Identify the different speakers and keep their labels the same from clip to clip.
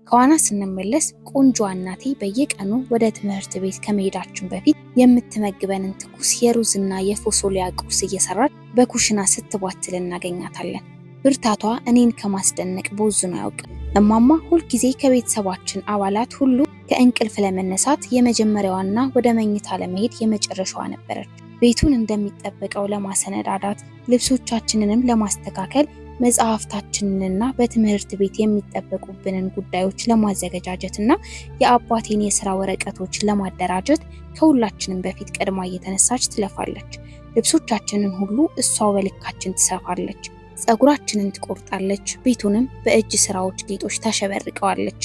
Speaker 1: ከዋና ስንመለስ ቆንጆዋ እናቴ በየቀኑ ወደ ትምህርት ቤት ከመሄዳችን በፊት የምትመግበንን ትኩስ የሩዝና የፎሶሊያ ቁርስ እየሰራች በኩሽና ስትቧትል እናገኛታለን። ብርታቷ እኔን ከማስደነቅ ቦዝኖ አያውቅም። እማማ ሁልጊዜ ከቤተሰባችን አባላት ሁሉ ከእንቅልፍ ለመነሳት የመጀመሪያዋና ወደ መኝታ ለመሄድ የመጨረሻዋ ነበረች። ቤቱን እንደሚጠበቀው ለማሰነዳዳት፣ ልብሶቻችንንም ለማስተካከል፣ መጽሐፍታችንንና በትምህርት ቤት የሚጠበቁብንን ጉዳዮች ለማዘገጃጀት እና የአባቴን የስራ ወረቀቶች ለማደራጀት ከሁላችንም በፊት ቀድማ እየተነሳች ትለፋለች። ልብሶቻችንን ሁሉ እሷው በልካችን ትሰፋለች። ፀጉራችንን ትቆርጣለች። ቤቱንም በእጅ ስራዎች ጌጦች ታሸበርቀዋለች።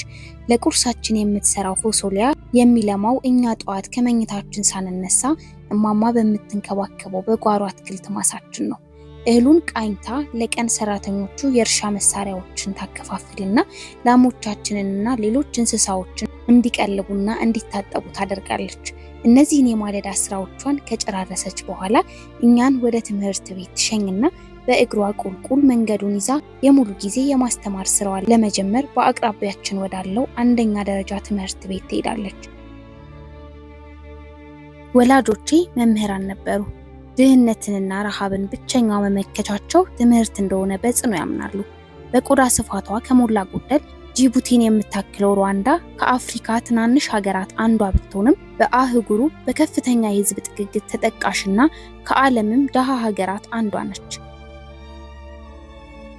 Speaker 1: ለቁርሳችን የምትሰራው ፎሶሊያ የሚለማው እኛ ጠዋት ከመኝታችን ሳንነሳ እማማ በምትንከባከበው በጓሮ አትክልት ማሳችን ነው። እህሉን ቃኝታ ለቀን ሰራተኞቹ የእርሻ መሳሪያዎችን ታከፋፍልና ላሞቻችንንና ሌሎች እንስሳዎችን እንዲቀልቡና እንዲታጠቡ ታደርጋለች። እነዚህን የማለዳ ስራዎቿን ከጨራረሰች በኋላ እኛን ወደ ትምህርት ቤት ትሸኝና በእግሯ ቁልቁል መንገዱን ይዛ የሙሉ ጊዜ የማስተማር ስራዋን ለመጀመር በአቅራቢያችን ወዳለው አንደኛ ደረጃ ትምህርት ቤት ትሄዳለች። ወላጆቼ መምህራን ነበሩ። ድህነትንና ረሃብን ብቸኛው መመከቻቸው ትምህርት እንደሆነ በጽኑ ያምናሉ። በቆዳ ስፋቷ ከሞላ ጎደል ጅቡቲን የምታክለው ሩዋንዳ ከአፍሪካ ትናንሽ ሀገራት አንዷ ብትሆንም በአህጉሩ በከፍተኛ የህዝብ ጥግግት ተጠቃሽና ከዓለምም ደሃ ሀገራት አንዷ ነች።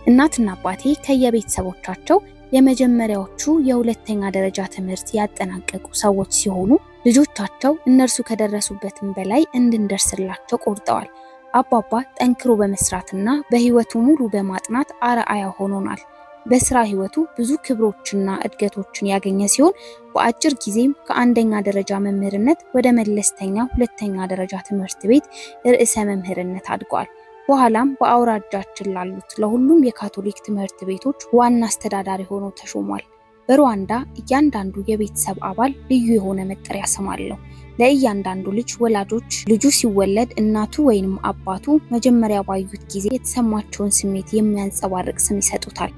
Speaker 1: እናትና አባቴ ከየቤተሰቦቻቸው የመጀመሪያዎቹ የሁለተኛ ደረጃ ትምህርት ያጠናቀቁ ሰዎች ሲሆኑ ልጆቻቸው እነርሱ ከደረሱበትም በላይ እንድንደርስላቸው ቆርጠዋል። አባባ ጠንክሮ በመስራትና በህይወቱ ሙሉ በማጥናት አርአያ ሆኖናል። በስራ ህይወቱ ብዙ ክብሮችና እድገቶችን ያገኘ ሲሆን በአጭር ጊዜም ከአንደኛ ደረጃ መምህርነት ወደ መለስተኛ ሁለተኛ ደረጃ ትምህርት ቤት ርዕሰ መምህርነት አድጓል። በኋላም በአውራጃችን ላሉት ለሁሉም የካቶሊክ ትምህርት ቤቶች ዋና አስተዳዳሪ ሆኖ ተሾሟል። በሩዋንዳ እያንዳንዱ የቤተሰብ አባል ልዩ የሆነ መጠሪያ ስም አለው። ለእያንዳንዱ ልጅ ወላጆች ልጁ ሲወለድ እናቱ ወይንም አባቱ መጀመሪያ ባዩት ጊዜ የተሰማቸውን ስሜት የሚያንጸባርቅ ስም ይሰጡታል።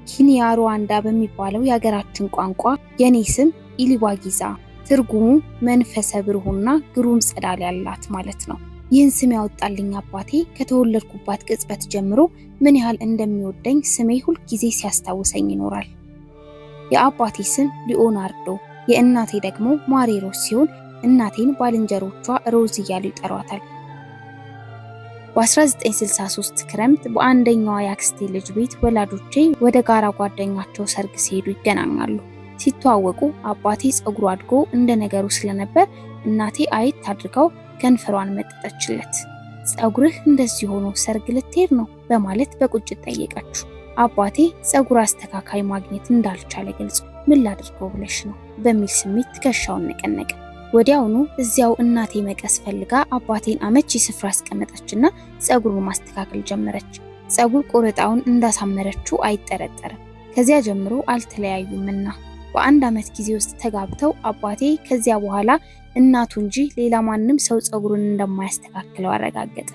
Speaker 1: ኪኒያ ሩዋንዳ በሚባለው የሀገራችን ቋንቋ የኔ ስም ኢሊባጊዛ፣ ትርጉሙ መንፈሰ ብሩህና ግሩም ጸዳል ያላት ማለት ነው። ይህን ስም ያወጣልኝ አባቴ ከተወለድኩባት ቅጽበት ጀምሮ ምን ያህል እንደሚወደኝ ስሜ ሁልጊዜ ሲያስታውሰኝ ይኖራል። የአባቴ ስም ሊኦናርዶ፣ የእናቴ ደግሞ ማሪሮስ ሲሆን እናቴን ባልንጀሮቿ ሮዝ እያሉ ይጠሯታል። በ1963 ክረምት በአንደኛዋ የአክስቴ ልጅ ቤት ወላጆቼ ወደ ጋራ ጓደኛቸው ሰርግ ሲሄዱ ይገናኛሉ። ሲተዋወቁ አባቴ ፀጉሩ አድጎ እንደ ነገሩ ስለነበር እናቴ አየት አድርጋው ከንፈሯን መጠጠችለት። ፀጉርህ እንደዚህ ሆኖ ሰርግ ልትሄድ ነው በማለት በቁጭት ጠየቀችው። አባቴ ፀጉር አስተካካይ ማግኘት እንዳልቻለ ገልጾ ምን ላድርገው ብለሽ ነው በሚል ስሜት ትከሻውን ነቀነቀ። ወዲያውኑ እዚያው እናቴ መቀስ ፈልጋ አባቴን አመቺ ስፍራ አስቀመጠችና ፀጉሩን ማስተካከል ጀመረች። ፀጉር ቆረጣውን እንዳሳመረችው አይጠረጠርም። ከዚያ ጀምሮ አልተለያዩምና በአንድ ዓመት ጊዜ ውስጥ ተጋብተው አባቴ ከዚያ በኋላ እናቱ እንጂ ሌላ ማንም ሰው ፀጉሩን እንደማያስተካክለው አረጋገጠ።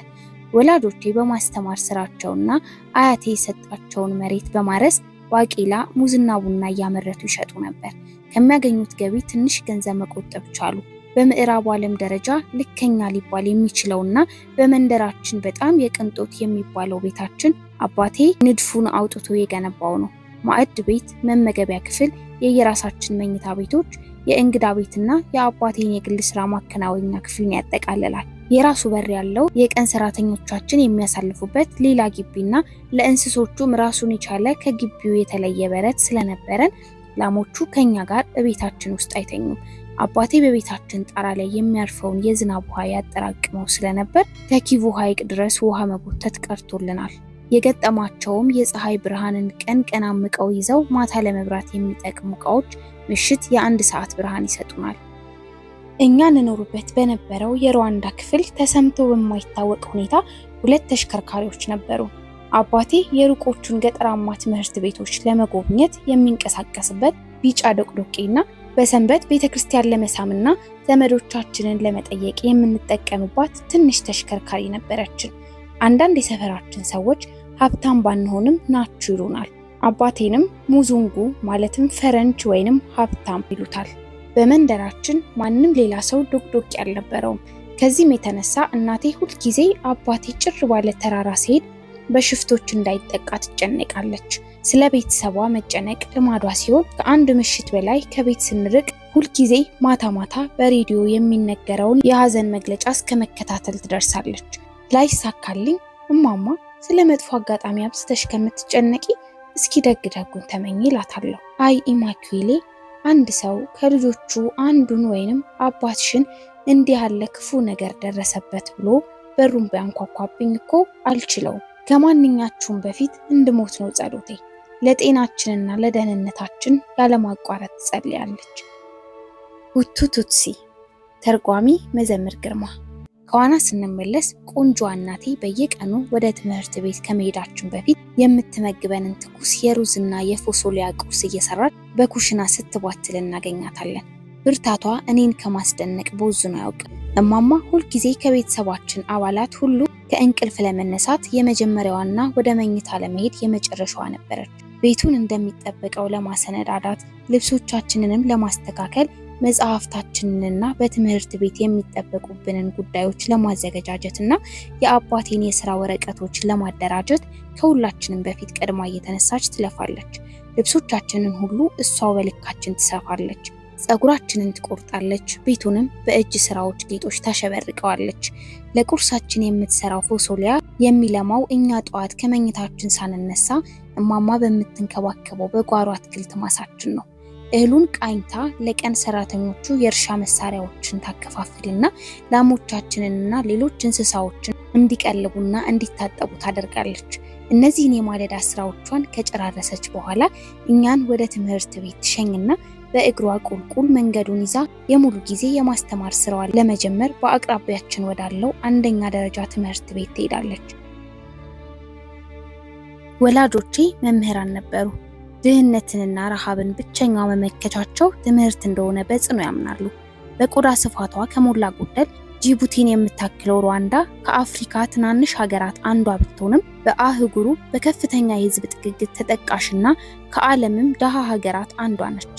Speaker 1: ወላጆቼ በማስተማር ስራቸውና አያቴ የሰጣቸውን መሬት በማረስ ባቄላ፣ ሙዝና ቡና እያመረቱ ይሸጡ ነበር። ከሚያገኙት ገቢ ትንሽ ገንዘብ መቆጠብ ቻሉ። በምዕራቡ ዓለም ደረጃ ልከኛ ሊባል የሚችለውና በመንደራችን በጣም የቅንጦት የሚባለው ቤታችን አባቴ ንድፉን አውጥቶ የገነባው ነው። ማዕድ ቤት፣ መመገቢያ ክፍል፣ የየራሳችን መኝታ ቤቶች፣ የእንግዳ ቤትና የአባቴን የግል ስራ ማከናወኛ ክፍልን ያጠቃልላል። የራሱ በር ያለው የቀን ሰራተኞቻችን የሚያሳልፉበት ሌላ ግቢና ለእንስሶቹም ራሱን የቻለ ከግቢው የተለየ በረት ስለነበረን ላሞቹ ከኛ ጋር እቤታችን ውስጥ አይተኙም። አባቴ በቤታችን ጣራ ላይ የሚያርፈውን የዝናብ ውሃ ያጠራቅመው ስለነበር ከኪቩ ሐይቅ ድረስ ውሃ መጎተት ቀርቶልናል። የገጠማቸውም የፀሐይ ብርሃንን ቀን ቀን አምቀው ይዘው ማታ ለመብራት የሚጠቅሙ እቃዎች ምሽት የአንድ ሰዓት ብርሃን ይሰጡናል። እኛ እንኖርበት በነበረው የሩዋንዳ ክፍል ተሰምቶ በማይታወቅ ሁኔታ ሁለት ተሽከርካሪዎች ነበሩ። አባቴ የሩቆቹን ገጠራማ ትምህርት ቤቶች ለመጎብኘት የሚንቀሳቀስበት ቢጫ ዶቅዶቄና በሰንበት ቤተክርስቲያን ለመሳምና ዘመዶቻችንን ለመጠየቅ የምንጠቀምባት ትንሽ ተሽከርካሪ ነበረችን። አንዳንድ የሰፈራችን ሰዎች ሀብታም ባንሆንም ናችሁ ይሉናል። አባቴንም ሙዙንጉ ማለትም ፈረንጅ ወይንም ሀብታም ይሉታል። በመንደራችን ማንም ሌላ ሰው ዶቅዶቄ አልነበረውም። ከዚህም የተነሳ እናቴ ሁልጊዜ አባቴ ጭር ባለ ተራራ ሲሄድ በሽፍቶች እንዳይጠቃ ትጨነቃለች። ስለ ቤተሰቧ መጨነቅ ልማዷ ሲሆን ከአንድ ምሽት በላይ ከቤት ስንርቅ ሁልጊዜ ማታ ማታ በሬዲዮ የሚነገረውን የሀዘን መግለጫ እስከ መከታተል ትደርሳለች። ላይሳካልኝ እማማ ስለ መጥፎ አጋጣሚ አብዝተሽ ከምትጨነቂ እስኪ ደግ ደጉን ተመኝ እላታለሁ። አይ ኢማኩሌ፣ አንድ ሰው ከልጆቹ አንዱን ወይንም አባትሽን እንዲህ ያለ ክፉ ነገር ደረሰበት ብሎ በሩን ቢያንኳኳብኝ እኮ አልችለውም። ከማንኛችሁም በፊት እንድሞት ነው ጸሎቴ። ለጤናችንና ለደህንነታችን ያለማቋረጥ ትጸልያለች። ሁቱ ቱትሲ። ተርጓሚ መዘምር ግርማ። ከዋና ስንመለስ ቆንጆ እናቴ በየቀኑ ወደ ትምህርት ቤት ከመሄዳችን በፊት የምትመግበንን ትኩስ የሩዝና የፎሶሊያ ቁርስ እየሰራች በኩሽና ስትቧትል እናገኛታለን። ብርታቷ እኔን ከማስደነቅ ቦዝኖ አያውቅም። እማማ ሁልጊዜ ከቤተሰባችን አባላት ሁሉ ከእንቅልፍ ለመነሳት የመጀመሪያዋና ወደ መኝታ ለመሄድ የመጨረሻዋ ነበረች። ቤቱን እንደሚጠበቀው ለማሰነዳዳት፣ ልብሶቻችንንም ለማስተካከል፣ መጽሐፍታችንንና በትምህርት ቤት የሚጠበቁብንን ጉዳዮች ለማዘገጃጀትና የአባቴን የስራ ወረቀቶች ለማደራጀት ከሁላችንም በፊት ቀድማ እየተነሳች ትለፋለች። ልብሶቻችንን ሁሉ እሷው በልካችን ትሰፋለች። ጸጉራችንን ትቆርጣለች። ቤቱንም በእጅ ስራዎች ጌጦች ታሸበርቀዋለች። ለቁርሳችን የምትሰራው ፎሶሊያ የሚለማው እኛ ጠዋት ከመኝታችን ሳንነሳ እማማ በምትንከባከበው በጓሮ አትክልት ማሳችን ነው። እህሉን ቃኝታ ለቀን ሰራተኞቹ የእርሻ መሳሪያዎችን ታከፋፍልና ላሞቻችንንና ሌሎች እንስሳዎችን እንዲቀልቡና እንዲታጠቡ ታደርጋለች። እነዚህን የማለዳ ስራዎቿን ከጨራረሰች በኋላ እኛን ወደ ትምህርት ቤት ትሸኝና በእግሯ ቁልቁል መንገዱን ይዛ የሙሉ ጊዜ የማስተማር ስራዋን ለመጀመር በአቅራቢያችን ወዳለው አንደኛ ደረጃ ትምህርት ቤት ትሄዳለች። ወላጆቼ መምህራን ነበሩ። ድህነትንና ረሃብን ብቸኛው መመከቻቸው ትምህርት እንደሆነ በጽኑ ያምናሉ። በቆዳ ስፋቷ ከሞላ ጎደል ጅቡቲን የምታክለው ሩዋንዳ ከአፍሪካ ትናንሽ ሀገራት አንዷ ብትሆንም በአህጉሩ በከፍተኛ የሕዝብ ጥግግት ተጠቃሽና ከዓለምም ደሃ ሀገራት አንዷ ነች።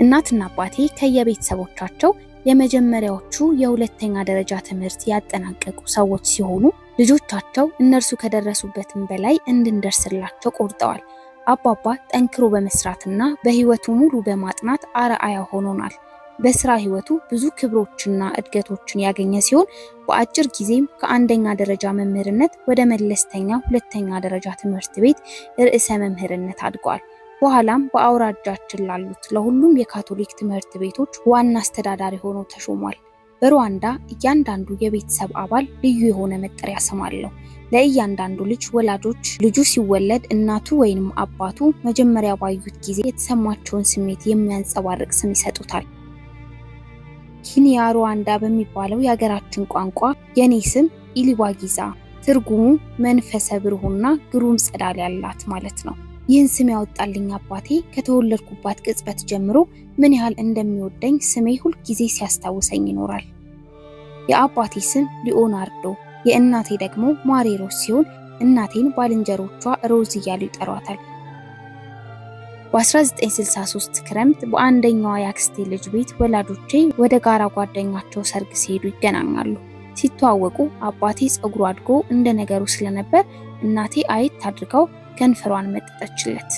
Speaker 1: እናትና አባቴ ከየቤተሰቦቻቸው የመጀመሪያዎቹ የሁለተኛ ደረጃ ትምህርት ያጠናቀቁ ሰዎች ሲሆኑ ልጆቻቸው እነርሱ ከደረሱበትም በላይ እንድንደርስላቸው ቆርጠዋል። አባባ ጠንክሮ በመስራትና በሕይወቱ ሙሉ በማጥናት አርአያ ሆኖናል። በስራ ሕይወቱ ብዙ ክብሮችና እድገቶችን ያገኘ ሲሆን በአጭር ጊዜም ከአንደኛ ደረጃ መምህርነት ወደ መለስተኛ ሁለተኛ ደረጃ ትምህርት ቤት ርዕሰ መምህርነት አድጓል። በኋላም በአውራጃችን ላሉት ለሁሉም የካቶሊክ ትምህርት ቤቶች ዋና አስተዳዳሪ ሆኖ ተሾሟል። በሩዋንዳ እያንዳንዱ የቤተሰብ አባል ልዩ የሆነ መጠሪያ ስም አለው። ለእያንዳንዱ ልጅ ወላጆች ልጁ ሲወለድ እናቱ ወይንም አባቱ መጀመሪያ ባዩት ጊዜ የተሰማቸውን ስሜት የሚያንጸባርቅ ስም ይሰጡታል። ኪንያ ሩዋንዳ በሚባለው የሀገራችን ቋንቋ የኔ ስም ኢሊባጊዛ፣ ትርጉሙ መንፈሰ ብሩህና ግሩም ጸዳል ያላት ማለት ነው። ይህን ስም ያወጣልኝ አባቴ ከተወለድኩባት ቅጽበት ጀምሮ ምን ያህል እንደሚወደኝ ስሜ ሁልጊዜ ሲያስታውሰኝ ይኖራል። የአባቴ ስም ሊኦናርዶ፣ የእናቴ ደግሞ ማሪሮስ ሲሆን እናቴን ባልንጀሮቿ ሮዝ እያሉ ይጠሯታል። በ1963 ክረምት በአንደኛዋ የአክስቴ ልጅ ቤት ወላጆቼ ወደ ጋራ ጓደኛቸው ሰርግ ሲሄዱ ይገናኛሉ። ሲተዋወቁ አባቴ ጸጉሩ አድጎ እንደ ነገሩ ስለነበር እናቴ አየት አድርገው ከንፈሯን መጠጠችለት።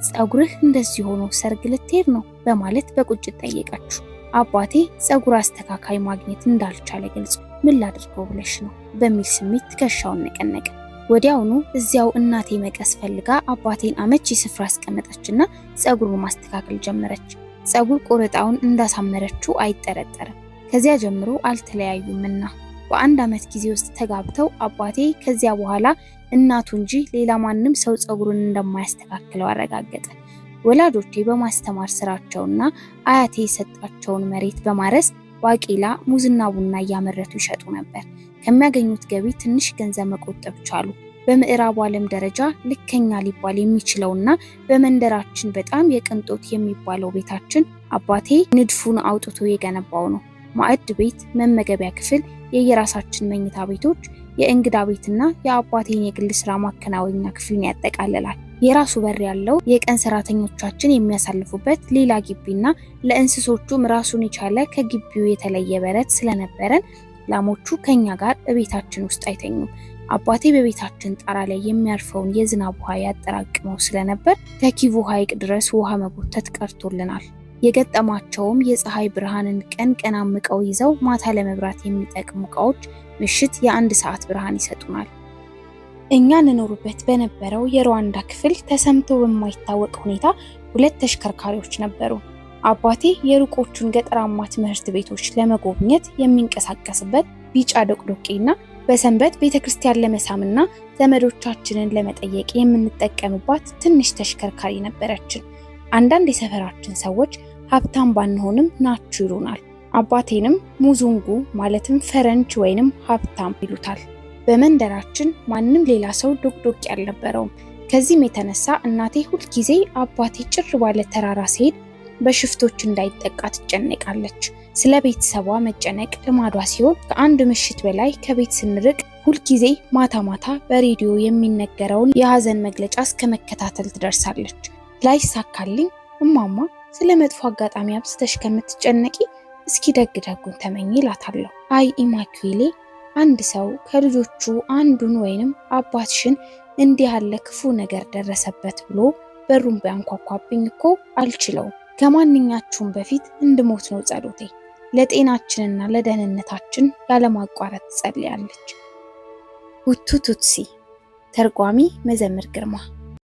Speaker 1: ጸጉርህ እንደዚህ ሆኖ ሰርግ ልትሄድ ነው በማለት በቁጭት ጠየቀችው። አባቴ ጸጉር አስተካካይ ማግኘት እንዳልቻለ ገልጾ ምን ላድርገው ብለሽ ነው በሚል ስሜት ትከሻውን ነቀነቀ። ወዲያውኑ እዚያው እናቴ መቀስ ፈልጋ አባቴን አመቺ ስፍራ አስቀመጠችና ጸጉሩን ማስተካከል ጀመረች። ጸጉር ቆረጣውን እንዳሳመረችው አይጠረጠርም። ከዚያ ጀምሮ አልተለያዩምና በአንድ ዓመት ጊዜ ውስጥ ተጋብተው አባቴ ከዚያ በኋላ እናቱ እንጂ ሌላ ማንም ሰው ጸጉሩን እንደማያስተካክለው አረጋገጠ። ወላጆቼ በማስተማር ስራቸውና አያቴ የሰጣቸውን መሬት በማረስ ባቄላ፣ ሙዝና ቡና እያመረቱ ይሸጡ ነበር። ከሚያገኙት ገቢ ትንሽ ገንዘብ መቆጠብ ቻሉ። በምዕራቡ ዓለም ደረጃ ልከኛ ሊባል የሚችለውና በመንደራችን በጣም የቅንጦት የሚባለው ቤታችን አባቴ ንድፉን አውጥቶ የገነባው ነው። ማዕድ ቤት፣ መመገቢያ ክፍል፣ የየራሳችን መኝታ ቤቶች፣ የእንግዳ ቤትና የአባቴን የግል ስራ ማከናወኛ ክፍልን ያጠቃልላል። የራሱ በር ያለው የቀን ሰራተኞቻችን የሚያሳልፉበት ሌላ ግቢና ለእንስሶቹም ራሱን የቻለ ከግቢው የተለየ በረት ስለነበረን ላሞቹ ከኛ ጋር እቤታችን ውስጥ አይተኙም። አባቴ በቤታችን ጣራ ላይ የሚያርፈውን የዝናብ ውሃ ያጠራቅመው ስለነበር ከኪቩ ሐይቅ ድረስ ውሃ መጎተት ቀርቶልናል። የገጠማቸውም የፀሐይ ብርሃንን ቀን ቀን አምቀው ይዘው ማታ ለመብራት የሚጠቅሙ እቃዎች ምሽት የ1 ሰዓት ብርሃን ይሰጡናል። እኛ እንኖርበት በነበረው የሩዋንዳ ክፍል ተሰምቶ በማይታወቅ ሁኔታ 2 ተሽከርካሪዎች ነበሩ። አባቴ የሩቆቹን ገጠራማ ትምህርት ቤቶች ለመጎብኘት የሚንቀሳቀስበት ቢጫ ዶቅዶቄና በሰንበት ቤተክርስቲያን ለመሳምና ዘመዶቻችንን ለመጠየቅ የምንጠቀምባት ትንሽ ተሽከርካሪ ነበረችን። አንዳንድ የሰፈራችን ሰዎች ሀብታም ባንሆንም ናችሁ ይሉናል። አባቴንም ሙዙንጉ ማለትም ፈረንጅ ወይንም ሀብታም ይሉታል። በመንደራችን ማንም ሌላ ሰው ዶቅዶቄ አልነበረውም። ከዚህም የተነሳ እናቴ ሁልጊዜ አባቴ ጭር ባለ ተራራ ሲሄድ በሽፍቶች እንዳይጠቃ ትጨነቃለች። ስለ ቤተሰቧ መጨነቅ ልማዷ ሲሆን ከአንድ ምሽት በላይ ከቤት ስንርቅ ሁልጊዜ ማታ ማታ በሬዲዮ የሚነገረውን የሀዘን መግለጫ እስከ መከታተል ትደርሳለች። ላይሳካልኝ እማማ ስለ መጥፎ አጋጣሚ አብዝተሽ ከምትጨነቂ እስኪ ደግ ደጉን ተመኝ እላታለሁ። አይ ኢማኩሌ፣ አንድ ሰው ከልጆቹ አንዱን ወይንም አባትሽን እንዲህ ያለ ክፉ ነገር ደረሰበት ብሎ በሩን ቢያንኳኳብኝ እኮ አልችለውም። ከማንኛችሁም በፊት እንድሞት ነው ጸሎቴ። ለጤናችንና ለደህንነታችን ያለማቋረጥ ትጸልያለች። ሁቱ ቱትሲ። ተርጓሚ መዘምር ግርማ።